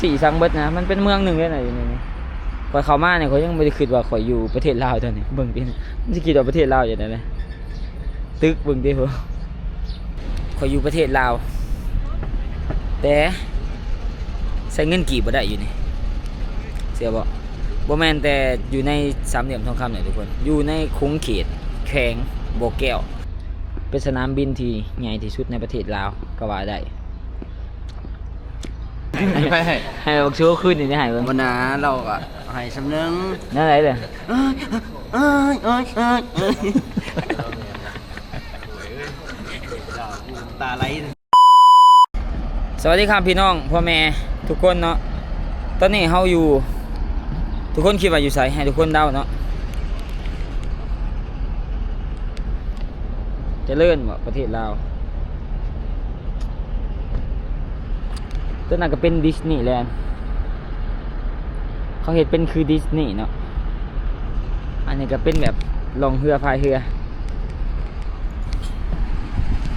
ສີສັງເບິດນະ ມັນເປັນເມືອງໜຶ່ງເດ້ນະ ຢູ່ໃນນີ້. ຂ້ອຍເຂົ້າມານີ້ ຂ້ອຍຍັງບໍ່ໄດ້ຄິດວ່າຂ້ອຍຢູ່ປະເທດລາວຕອນນີ້. ເບິ່ງຕິ ມັນຊິຄິດວ່າປະເທດລາວຈັ່ງໃດນະ? ຕຶກເບິ່ງຕິ. ໂຫ ຂ້ອຍຢູ່ປະເທດລາວ ແຕ່ໃຊ້ເງິນກີບບໍ່ໄດ້ຢູ່ນີ້ ເຊື່ອບໍ່? ບໍ່ແມ່ນແຕ່ຢູ່ໃນສາມຫຼ່ຽມທອງຄຳເລີຍທຸກຄົນ, ຢູ່ໃນຂົງເຂດແຂວງບໍ່ແກ້ວ ເປັນສະໜາມບິນທີ່ໃຫຍ່ທີ່ສຸດໃນປະເທດລາວກໍວ່າໄດ້. ໃຫ້ ໃຫ້ບັກຊູຄືນນີ້ໄດ້ໃຫ້ເບິ່ງ. ບໍ່ນາ ລາວກໍໃຫ້ສ່ຳໜຶ່ງ. ແນວໃດເດ້? ເອີຍ ເອີຍ ເອີຍ ເອີຍ ເອີຍ ຕາໄຫຼ. ສະຫວັດດີຄັບພີ່ນ້ອງພໍ່ແມ່ທຸກຄົນເນາະ. ຕອນນີ້ເຮົາຢູ່ ທຸກຄົນຄິດວ່າຢູ່ໃສ? ໃຫ້ທຸກຄົນເດົາເນາະ. ຈະເລີນບໍ່ ປະເທດລາວ? ຕົວນັ້ນກໍເປັນດິສນີແລນ ເຂົາເຮັດເປັນຄືດິສນີເນາະ. ອັນນີ້ກໍເປັນແບບລ່ອງເຮືອ ພາຍເຮືອ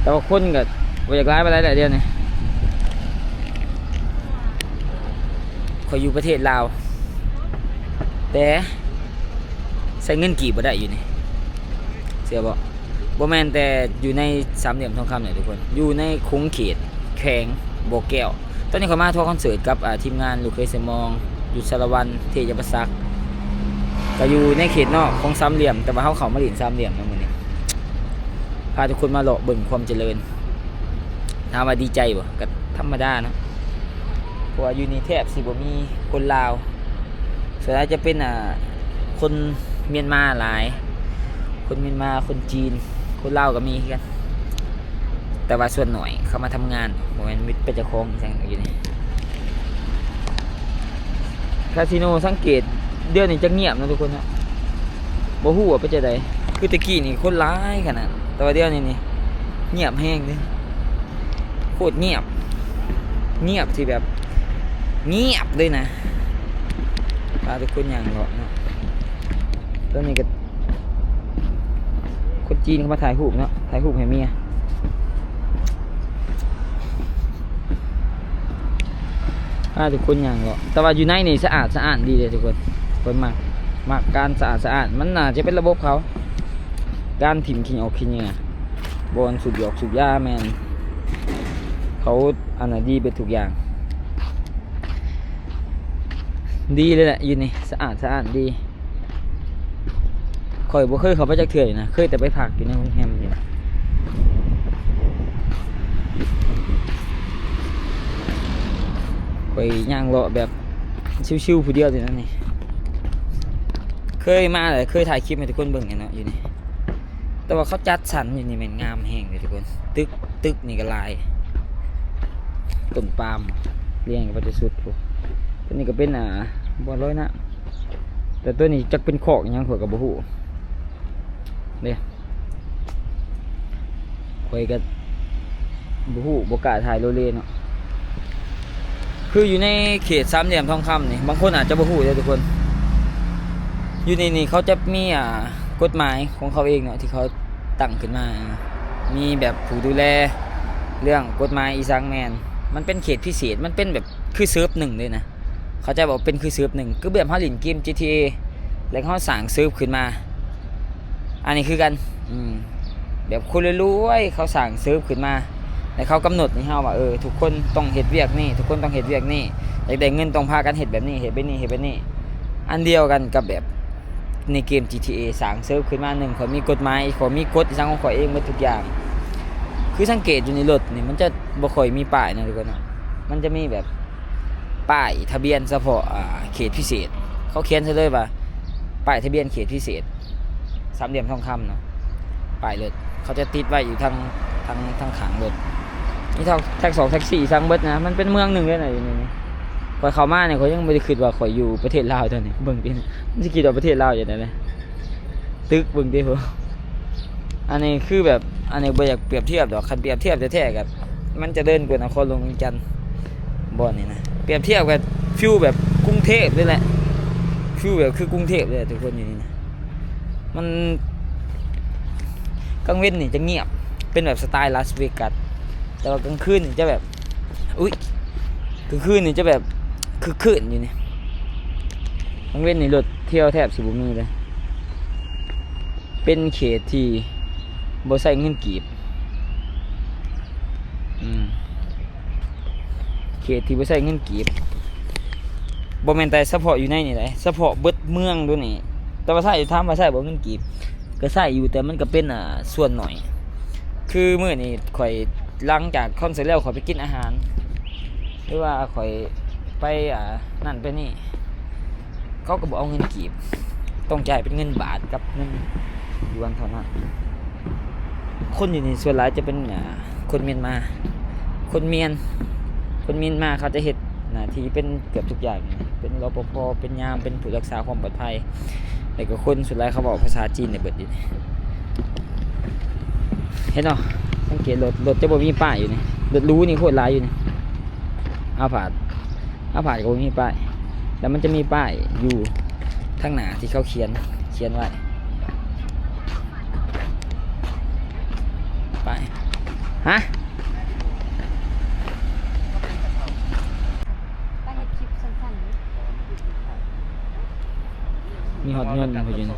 ແຕ່ວ່າຄົນກໍບໍ່ຢາກຫຼາຍປານໃດແຫຼະດຽວນີ້. ຂ້ອຍຢູ່ປະເທດລາວ ແຕ່ໃຊ້ເງິນກີບບໍ່ໄດ້ຢູ່ນີ້ ເຊື່ອບໍ່? ບໍ່ແມ່ນແຕ່ຢູ່ໃນສາມຫຼ່ຽມທອງຄຳເລີຍທຸກຄົນ, ຢູ່ໃນຂົງເຂດແຂວງບໍ່ແກ້ວ. ຕອນນີ້ຂ້ອຍມາທັວຄອນເສີດກັບ ອ່າ ທີມງານລູກເຂີຍເຊມອງ, ຢູ່ສາລະວັນ, ເທດຈຳປາສັກ, ກໍຢູ່ໃນເຂດນອກຂອງສາມຫຼ່ຽມ, ແຕ່ວ່າເຮົາເຂົ້າມາຫຼິ້ນສາມຫຼ່ຽມເນາະມື້ນີ້. ພາທຸກຄົນມາເລາະເບິ່ງຄວາມຈະເລີນ. ຖາມວ່າດີໃຈບໍ່? ກໍທຳມະດາເນາະ ເພາະວ່າຢູ່ນີ້ແທບຊິບໍ່ມີຄົນລາວ, ສ່ວນຫຼາຍຈະເປັນ ອ່າ ຄົນມຽນມາຫຼາຍ, ຄົນມຽນມາ, ຄົນຈີນ, ຄົນລາວກໍມີຄືກັນ. ແຕ່ວ່າສ່ວນໜ້ອຍເຂົ້າມາທຳງານ, ບໍ່ແມ່ນເປັນເຈົ້າຂອງອີ່ຫຍັງຢູ່ນີ້. ຄາສິໂນສັງເກດດຽວນີ້ຈະງຽບເນາະທຸກຄົນເນາະ, ບໍ່ຮູ້ວ່າເປັນຈັ່ງໃດ. ຄືແຕ່ກີ້ນີ້ຄົນຫຼາຍຂະໜາດ, ແຕ່ວ່າດຽວນີ້ນີ້ງຽບແຮງເດ້, ໂຄດງຽບ, ງຽບທີ່ແບບງຽບເລີຍນະ. ພາທຸກຄົນຍ່າງເລາະເນາະ, ຕອນນີ້ກໍ ຄົນຈີນເຂົາມາຖ່າຍຮູບເນາະ, ຖ່າຍຮູບໃຫ້ເມຍ. ພາທຸກຄົນຍ່າງເລາະ, ແຕ່ວ່າຢູ່ໃນນີ້ສະອາດສະອ້ານດີເດ້ທຸກຄົນ. ເພິ່ນມັກ ມັກການສະອາດສະອ້ານ, ມັນໜ້າຈະເປັນລະບົບເຂົາ, ການຖິ້ມຂີ້ຫຍ້ອກຂີ້ເຫຍື້ອ, ບ່ອນສູບຢອກສູບຢາ, ແມ່ນ ເຂົາອັນນັ້ນດີເບິດທຸກຢ່າງ, ດີເລີຍແຫຼະ. ຢູ່ນີ້ສະອາດສະອ້ານດີ. ຂ້ອຍບໍ່ເຄີຍເຂົ້າໄປຈັກເທື່ອນະ, ເຄີຍແຕ່ໄປພັກຢູ່ໃນໂຮງແຮມນີ້. ຂ້ອຍຍ່າງເລາະແບບຊິວໆຜູ້ດຽວນີ້ນະນີ້. ເຄີຍມາແລ້ວ, ເຄີຍຖ່າຍຄລິບໃຫ້ທຸກຄົນເບິ່ງແລ້ວເນາະ ຢູ່ນີ້. ແຕ່ວ່າເຂົາຈັດສັນຢູ່ນີ້ແມ່ນງາມແຮງເດ້ທຸກຄົນ, ຕຶກ ຕຶກນີ້ກໍຫຼາຍ, ຕົ້ນປາມລຽງກັນໄປແຕ່ສຸດພຸ້ນ. ຕົວນີ້ກໍເປັນ ອ່າ ບ່ອນລອຍນ້ຳ, ແຕ່ຕົວນີ້ຈັກເປັນຄອກອີ່ຫຍັງຂ້ອຍກໍບໍ່ຮູ້ເດ້. ຂ້ອຍກໍບໍ່ຮູ້ ບໍ່ກ້າຖ່າຍໂລເລເນາະ. ຄືຢູ່ໃນເຂດສາມຫຼ່ຽມທອງຄຳນີ້ ບາງຄົນອາດຈະບໍ່ຮູ້ເດ້ທຸກຄົນ, ຢູ່ໃນນີ້ເຂົາຈະມີ ອ່າ ກົດໝາຍຂອງເຂົາເອງເນາະ ທີ່ເຂົາຕັ້ງຂຶ້ນມາ, ມີແບບຜູ້ດູແລເລື່ອງກົດໝາຍອີ່ສັງ, ແມ່ນ ມັນເປັນເຂດພິເສດ, ມັນເປັນແບບຄືເສີບໜຶ່ງເລີຍນະ. ເຂົາເຈົ້າບອກເປັນຄືເສີບໜຶ່ງ ຄືແບບເຮົາຫຼິ້ນເກມ ຈີທີເອ ແລ້ວເຮົາສ້າງເສີບຂຶ້ນມາ, ອັນນີ້ຄືກັນ. ອືມ ແບບຄົນລວຍໆ ເຂົາສ້າງເສີບຂຶ້ນມາ ແລ້ວເຂົາກຳນົດໃຫ້ເຮົາວ່າ ເອີ ທຸກຄົນຕ້ອງເຮັດວຽກນີ້, ທຸກຄົນຕ້ອງເຮັດວຽກນີ້, ຢາກໄດ້ເງິນຕ້ອງພາກັນເຮັດແບບນີ້, ເຮັດແບບນີ້, ເຮັດແບບນີ້. ອັນດຽວກັນກັບແບບໃນເກມ ຈີທີເອ ສ້າງເສີບຂຶ້ນມາໜຶ່ງ, ຂ້ອຍມີກົດໝາຍ, ຂ້ອຍມີກົດອີ່ຫຍັງຂອງຂ້ອຍເອງໝົດທຸກຢ່າງ. ຄືສັງເກດຢູ່ໃນລົດນີ້ ມັນຈະບໍ່ຄ່ອຍມີປ້າຍນະທຸກຄົນເນາະ, ມັນຈະມີແບບ ປ້າຍທະບຽນສະເພາະ ອ່າ ເຂດພິເສດ, ເຂົາຂຽນໃສ່ເລີຍວ່າ ປ້າຍທະບຽນເຂດພິເສດ ສາມຫຼ່ຽມທອງຄຳເນາະ. ປ້າຍລົດເຂົາຈະຕິດໄວ້ຢູ່ທາງ ທາງ ທາງຂ້າງລົດ. ມີທັກ ແທັກສອງ ແທັກສີ່ ອີ່ສັງເບິດນະ, ມັນເປັນເມືອງໜຶ່ງເດ້ນະ ຢູ່ໃນນີ້. ຂ້ອຍເຂົ້າມານີ້ ຂ້ອຍຍັງບໍ່ໄດ້ຄິດວ່າຂ້ອຍຢູ່ປະເທດລາວຕອນນີ້. ເບິ່ງຕິ ມັນຊິຄິດວ່າປະເທດລາວຈັ່ງໃດນະ? ຕຶກເບິ່ງຕິພຸ້ນ. ອັນນີ້ຄືແບບ ອັນນີ້ບໍ່ຢາກປຽບທຽບດອກ, ຄັນປຽບທຽບແທ້ໆກໍມັນຈະເລີນກວ່ານະຄອນຫຼວງວຽງຈັນ ບ່ອນນີ້ນະ. ປຽບທຽບກັບຟີວແບບກຸງເທບເລີຍແຫຼະ, ຟີວແບບຄືກຸງເທບເລີຍທຸກຄົນ. ຢູ່ນີ້ນະ ມັນ ກາງເວັນນີ້ຈະງຽບ ເປັນແບບສະໄຕລາສເວກັສ, ແຕ່ວ່າກາງຄືນນີ້ຈະແບບ ອຸ້ຍ ກາງຄືນນີ້ຈະແບບ ຄຶກຄື້ນຢູ່ນີ້. ກາງເວັນນີ້ລົດທ່ຽວແທບຊິບໍ່ມີເລີຍ. ເປັນເຂດທີ່ບໍ່ໃຊ້ເງິນກີບ. ອືມ ເຂດທີ່ບໍ່ໃຊ້ເງິນກີບ. ບໍ່ແມ່ນແຕ່ສະເພາະຢູ່ໃນນີ້ໃດ, ສະເພາະເບິດເມືອງໂດນີ້. ແຕ່ວ່າໃຊ້ ຖາມວ່າໃຊ້ບໍ່ເງິນກີບ? ກໍໃຊ້ຢູ່, ແຕ່ມັນກໍເປັນ ອ່າ ສ່ວນໜ້ອຍ. ຄືມື້ນີ້ຂ້ອຍ ຫຼັງຈາກຄອນເສີດແລ້ວ ຂ້ອຍໄປກິນອາຫານ ຫຼືວ່າຂ້ອຍໄປ ອ່າ ນັ້ນໄປນີ້ ເຂົາກໍບໍ່ເອົາເງິນກີບ, ຕ້ອງຈ່າຍເປັນເງິນບາດກັບເງິນຢວນເທົ່ານັ້ນ. ຄົນຢູ່ນີ້ສ່ວນຫຼາຍຈະເປັນ ອ່າ ຄົນມຽນມາ, ຄົນມຽນ ຄົນມຽນມາເຂົາຈະເຮັດໜ້າທີ່ເປັນເກືອບທຸກຢ່າງ, ເປັນ ລປພ, ເປັນຍາມ, ເປັນຜູ້ຮັກສາຄວາມປອດໄພ, ແລ້ວກໍຄົນສ່ວນຫຼາຍເຂົາເວົ້າພາສາຈີນໄດ້ເບິດຢູ່ນີ້. ເຫັນບໍ່? ສັງເກດລົດ, ລົດຈະບໍ່ມີປ້າຍຢູ່ນີ້. ລົດຫຼູນີ້ໂຄດຫຼາຍຢູ່ນີ້. ເອົາພາດ ເອົາພາດກໍບໍ່ມີປ້າຍ, ແລ້ວມັນຈະມີປ້າຍຢູ່ທາງໜ້າທີ່ເຂົາຂຽນ, ຂຽນໄວ້. ປ້າຍ ຮະ? ໄປເຮັດຄລິບສັ້ນໆ ນີ້ ມີຮອດຍົນພຸ້ນຢູ່ນີ້.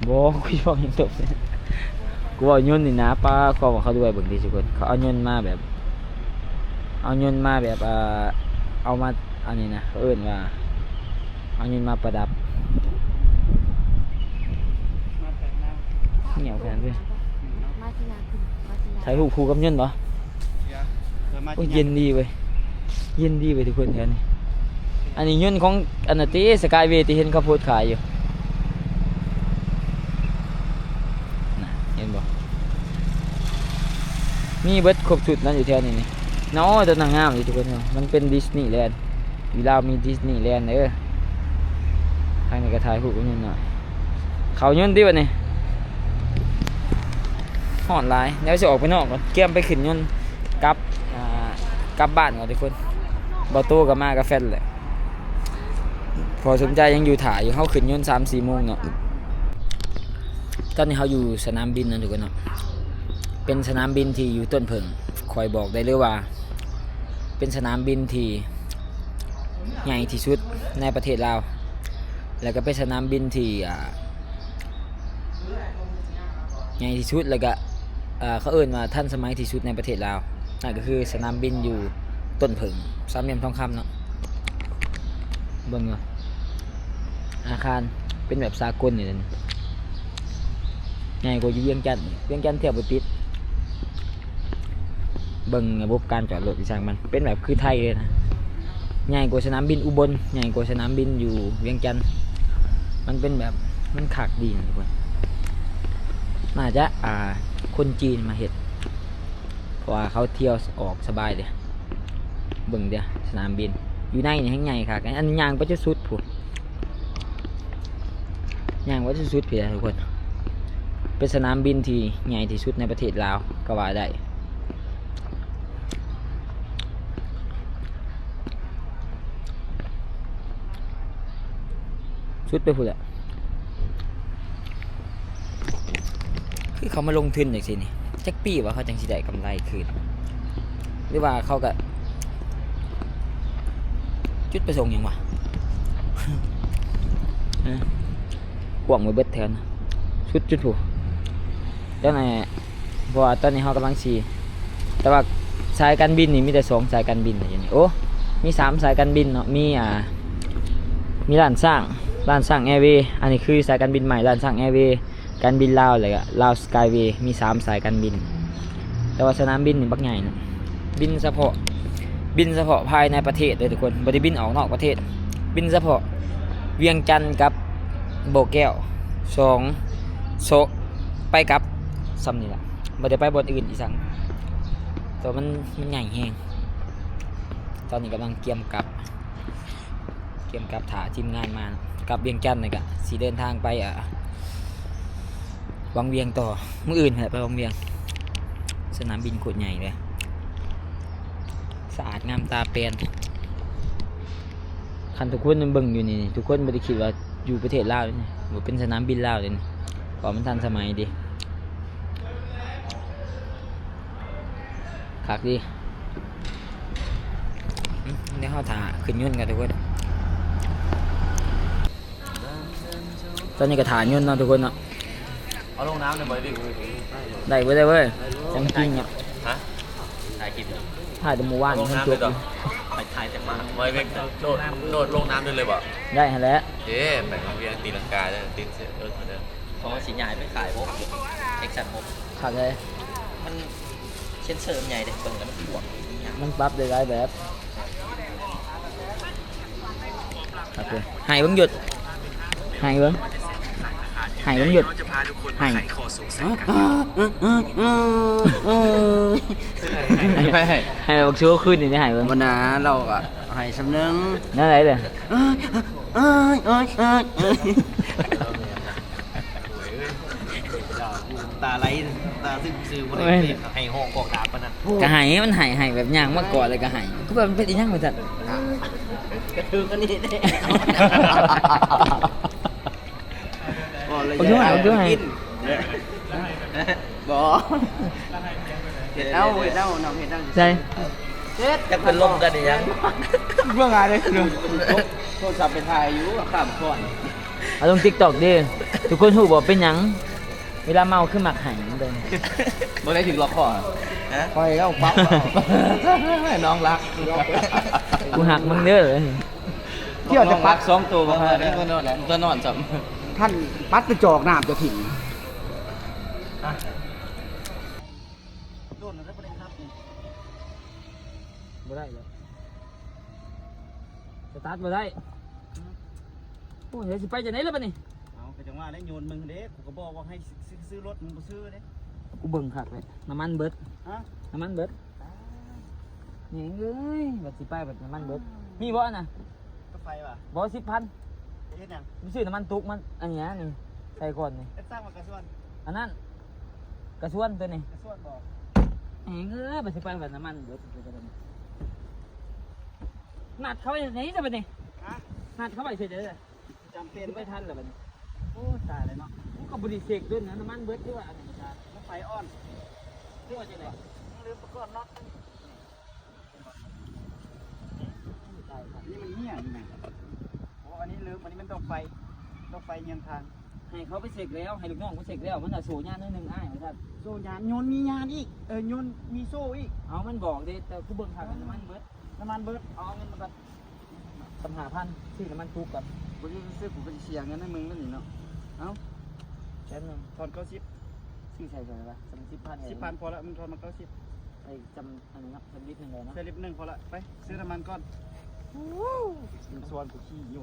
ບໍ່ ກູເວົ້າຫຍັງຕົກ ກູເວົ້າຍົນນີ້ນະ. ປ້າ ຄວາມວ່າເຂົາດ້ວຍເບິ່ງຕິທຸກຄົນ, ເຂົາເອົາຍົນມາແບບ ເອົາຍົນມາແບບ ເອີ ເອົາມາ ອັນນີ້ນະ ເຂົາເອີ້ນວ່າເອົາຍົນມາປະດັບ. ຫຽວຂະໜາດເລີຍ. ຖ່າຍຮູບຄູ່ກັບຍົນບໍ່? ໂອ້ຍ ເຢັນດີເວີຍ, ເຢັນດີເວີຍທຸກຄົນແຖວນີ້. ອັນນີ້ຍົນຂອງອັນນັ້ນຕິ ສະກາຍເວ ທີ່ເຫັນເຂົາໂພສຂາຍຢູ່ນະ, ເຫັນບໍ່? ມີເບິດຄົບຊຸດນັ້ນຢູ່ແຖວນີ້ນີ້. ໂອ້ຍ ຕົວນັ້ນງາມຢູ່ທຸກຄົນ, ມັນເປັນດິສນີແລນ. ຢູ່ລາວມີດິສນີແລນເດີ. ທາງນີ້ກໍຖ່າຍຮູບກັບຍົນເນາະ. ເຂົ້າຍົນຕິບັດນີ້? ຮ້ອນຫຼາຍ, ດຽວຊິອອກໄປນອກກ່ອນ, ກຽມໄປຂຶ້ນຍົນກັບ ອ່າ ກັບບ້ານກ່ອນທຸກຄົນ. ບໍ່ໂຕກໍມາກັບແຟນແຫຼະ. ພໍສົມໃຈຍັງຢູ່ຖ້າຢູ່, ເຮົາຂຶ້ນຍົນສາມສີ່ໂມງເນາະ. ຕອນນີ້ເຮົາຢູ່ສະໜາມບິນເນາະທຸກຄົນເນາະ, ເປັນສະໜາມບິນທີ່ຢູ່ຕົ້ນເຜິ້ງ. ຂ້ອຍບອກໄດ້ເລີຍວ່າ ເປັນສະໜາມບິນທີ່ໃຫຍ່ທີ່ສຸດໃນປະເທດລາວ ແລ້ວກໍເປັນສະໜາມບິນທີ່ ອ່າ ໃຫຍ່ທີ່ສຸດ ແລ້ວກໍ ເອີ ເຂົາເອີ້ນວ່າທັນສະໄໝທີ່ສຸດໃນປະເທດລາວ, ນັ້ນກໍຄືສະໜາມບິນຢູ່ຕົ້ນເຜິ້ງ ສາມຫຼ່ຽມທອງຄຳເນາະ. ເບິ່ງເນາະ ອາຄານເປັນແບບສາກົນນີ້ແຫຼະ, ໃຫຍ່ກວ່າຢູ່ວຽງຈັນ, ວຽງຈັນແທບບໍ່ຕິດ. ເບິ່ງລະບົບການຈອດລົດອີ່ສັງມັນເປັນແບບຄືໄທເລີຍນະ, ໃຫຍ່ກວ່າສະໜາມບິນອຸບົນ, ໃຫຍ່ກວ່າສະໜາມບິນຢູ່ວຽງຈັນ. ມັນເປັນແບບ ມັນຄັກດີນະທຸກຄົນ. ໜ້າຈະ ອ່າ ຄົນຈີນມາເຮັດ ເພາະວ່າເຂົາທ່ຽວອອກສະບາຍເດ້. ເບິ່ງເດີ້ ສະໜາມບິນຢູ່ໃນນີ້ແຮ່ງໃຫຍ່ຄັກ, ອັນຍ່າງໄປຈົນສຸດພຸ້ນ. ຍ່າງໄປສຸດໆ ເພື່ອທຸກຄົນ, ເປັນສະໜາມບິນທີ່ໃຫຍ່ທີ່ສຸດໃນປະເທດລາວກໍວ່າໄດ້, ສຸດໄປພຸ້ນແຫຼະ. ຄືເຂົາມາລົງທຶນຈັ່ງຊີ້ນີ້ ຈັກປີວ່າເຂົາຈັ່ງຊິໄດ້ກຳໄລຄືນ ຫຼືວ່າເຂົາກະຈຸດປະສົງຫຍັງວະ? ເອີ ກວ້າງໄປເບິດແຖວນະ ສຸດຈຸດພຸ້ນ. ຈັ່ງໃດ ເພາະວ່າຕອນນີ້ເຮົາກຳລັງຊິ ແຕ່ວ່າສາຍການບິນນີ້ມີແຕ່ສອງສາຍການບິນນະຢູ່ນີ້. ໂອ້ ມີສາມສາຍການບິນເນາະ, ມີ ອ່າ ມີລ້ານຊ້າງ, ລ້ານຊ້າງແອເວ, ອັນນີ້ຄືສາຍການບິນໃໝ່ ລ້ານຊ້າງແອເວ. ການບິນລາວ ແລ້ວກໍລາວສະກາຍເວ ມີສາມສາຍການບິນ, ແຕ່ວ່າສະໜາມບິນນີ້ບັກໃຫຍ່ນະ, ບິນສະເພາະ ບິນສະເພາະພາຍໃນປະເທດເດີທຸກຄົນ, ບໍ່ໄດ້ບິນອອກນອກປະເທດ, ບິນສະເພາະວຽງຈັນກັບບໍ່ແກ້ວ ສອງ ໂຊະ ໄປກັບ ສ່ຳນີ້ລະ, ບໍ່ໄດ້ໄປບ່ອນອື່ນອີ່ສັງ, ແຕ່ວ່າມັນ ມັນໃຫຍ່ແຮງ. ຕອນນີ້ກຳລັງກຽມກັບ ກຽມກັບຖ້າທີມງານມາ ກັບວຽງຈັນ ແລ້ວກະຊິເດີນທາງໄປ ອ່າ ວັງວຽງຕໍ່, ມື້ອື່ນຫັ້ນແຫຼະໄປວັງວຽງ. ສະໜາມບິນໂຄດໃຫຍ່ເລີຍ, ສະອາດງາມຕາແປນ. ຄັນທຸກຄົນເບິ່ງຢູ່ນີ້ ທຸກຄົນບໍ່ໄດ້ຄິດວ່າຢູ່ປະເທດລາວເດ້ນີ້, ບໍ່ເປັນສະໜາມບິນລາວເດ້ນີ້, ເພາະວ່າມັນທັນສະໄໝເດ້. ຄັກດີ. ດຽວເຮົາຖ້າຂຶ້ນຍົນກັນທຸກຄົນ. ຕອນນີ້ກໍຖ້າຍົນເນາະທຸກຄົນເນາະ. ເອົາລົງນ້ຳໄດ້ບໍ່? ໄດ້ເວີ້ຍ ໄດ້ເວີ້ຍ ຈັ່ງຈິງເນາະ. ຮະ? ຖ່າຍຄລິບ ຖ່າຍແຕ່ມື້ວານ ເອົາລົງນ້ຳເລີຍເນາະ. ໄປຖ່າຍແຕ່ມາ ໄວ້ເວກໂດດ ໂດດລົງນ້ຳໄດ້ເລີຍບໍ່? ໄດ້ຫັ້ນແຫຼະ. ເອີ ໄປວຽງຕີລັງກາເດີ ຕິດເຊີເອິກເດີ. ເພາະວ່າຊິຍ້າຍໄປຂາຍພວກ Action ພວກ ຄັກເລີຍ. ມັນ ເຊັນເຊີມັນໃຫຍ່ເດ້ ເບິ່ງແລ້ວມັນຂວາງ ມັນປັບໄດ້ຫຼາຍແບບ. ຄັກເລີຍ. ໃຫ້ເບິ່ງ ຢຸດ ໃຫ້ເບິ່ງ ໃຫ້ເບິ່ງ ຢຸດ ໃຫ້. ໃຫ້ ໃຫ້ບັກຊູຄືນນີ້ ໃຫ້ເບິ່ງ. ບໍ່ນາ ລາວກໍໃຫ້ສ່ຳໜຶ່ງ. ແນວໃດເດີ້? ຕາໄຫຼ ຕາຊຶມຊື່ ບໍ່ໄດ້ ເອີ ໃຫ້ຮ້ອງກອກດາບປານນັ້ນ. ກໍໃຫ້ ມັນໃຫ້ ໃຫ້ແບບຍ່າງມາກອດແລ້ວກໍໃຫ້ ຄືວ່າມັນເປັນອີ່ຫຍັງວ່າຊັ້ນ. ກະຖືກອັນນີ້ເດ້. ບໍ່ ເອົາດ້ວຍ ເອົາດ້ວຍ. ບໍ່ ເຮັດເອົາ ເຮັດເອົາ ນ້ອງເຮັດເອົາ. ໃຊ່ ເຮັດ ຈັກເພິ່ນລົມກັນອີ່ຫຍັງ. ເບິ່ງຫາເດ້ ໂທລະສັບໄປຖ່າຍຢູ່ຂ້າມຄອນ. ເອົາລົງ TikTok ເດ້. ທຸກຄົນຮູ້ບໍ່ເປັນຫຍັງ ເວລາເມົາຄືມັກໄຫ້ເບິ່ງ. ບໍ່ໄດ້ຖືກລັອກຄໍຫະ? ຂ້ອຍເອົາປັບ ນ້ອງລັກ ກູຮັກມຶງເດີ. ທ່ຽວຈະປັດສອງໂຕບໍ່? ເອີ ຕົວນອນ ຕົວນອນຊ້ຳ. ທ່ານປັດໄປຈອກນ້ຳຈະຖິ້ມ. ໂດນແລ້ວບໍ່ໄດ້ຂັບນີ້. ບໍ່ໄດ້ແລ້ວ ສະຕາດບໍ່ໄດ້. ໂອ້ຍ ຊິໄປຈັ່ງໃດລະບາດນີ້? ເອົາ ກໍຈັ່ງວ່າແຫຼະ ໂຍນມຶງເດ້ ກູກໍບອກວ່າໃຫ້ຊື້ ຊື້ລົດ ມຶງບໍ່ຊື້ເດ້. ກູເບິ່ງຄັກແລ້ວ ນ້ຳມັນເບິດ. ຮະ? ນ້ຳມັນເບິດ. ແມ່ງເອີຍ ບັດຊິໄປບັດນ້ຳມັນເບິດ. ມີບໍ່ອັນນະ? ກັບໄຟຫວາ? ບໍ່ ສິບພັນ. ໄປເຮັດຫຍັງ? ໄປຊື້ນ້ຳມັນຕຸກມັນ ອັນນີ້ນະ ນີ້ ໃສ່ກ່ອນນີ້. ເຮັດສ້າງວ່າກະຊວນ ອັນນັ້ນ ກະຊວນຕົວນີ້ ກະຊວນບໍ່? ແມ່ງເອີຍ ບັດຊິໄປບັດນ້ຳມັນເບິດ. ນັດເຂົາໄວ້ໃສຊະບັດນີ້? ຮະ? ນັດເຂົາໄວ້ໃສເດີ? ຈຳເປັນ ໄປທັນລະບັດນີ້. ໂອ້ ຕາຍແລ້ວເນາະ. ກູກໍບໍ່ໄດ້ເຊັກດ້ວຍນະ ນ້ຳມັນເບິດ ຫຼືວ່າອັນນີ້ ມັນໄຟອ່ອນ ຫຼືວ່າຈັ່ງໃດ? ມັນລືມປະກອບນັອດ. ນີ້ມັນເຫຍນີ້ນະ. ໂອ້ ອັນນີ້ລືມ ອັນນີ້ມັນດອກໄຟ ດອກໄຟຮຽງທາງ. ໃຫ້ເຂົາໄປເຊັກແລ້ວ ໃຫ້ລູກນ້ອງໄປເຊັກແລ້ວ ມັນນະໂຊຍານໜ້ອຍໜຶ່ງອ້າຍວ່າຊັ້ນ. ໂຊຍານ ໂຍນມີຍານອີກ ເອີ ໂຍນມີໂສ້ອີກ. ເອົາ ມັນບອກເດ້ ແຕ່ກູເບິ່ງຄັກ ນ້ຳມັນເບິດ. ນ້ຳມັນເບິດ. ເອົາເງິນມາກ່ອນ ສາມຫ້າພັນ ຊື້ນ້ຳມັນຕຸກກ່ອນ. ບໍ່ໄດ້ຊື້ ກູກໍຊິເສຍເງິນໃຫ້ມຶງແລ້ວນີ້ເນາະ. ເອົາ ແສນໜຶ່ງ ທອນເກົ້າສິບ. ຊື້ໃສ່ເທົ່າໃດວະ? ສາມສິບພັນ. ສິບພັນພໍລະ ມຶງທອນມາເກົ້າສິບ. ໄປຈຳອັນນີ້ເນາະ ຈຳລິດໜຶ່ງເລີຍເນາະ. ໃສ່ລິດໜຶ່ງພໍລະ ໄປຊື້ນ້ຳມັນກ່ອນ. ມັນຊວນກູຂີ່ຢູ່.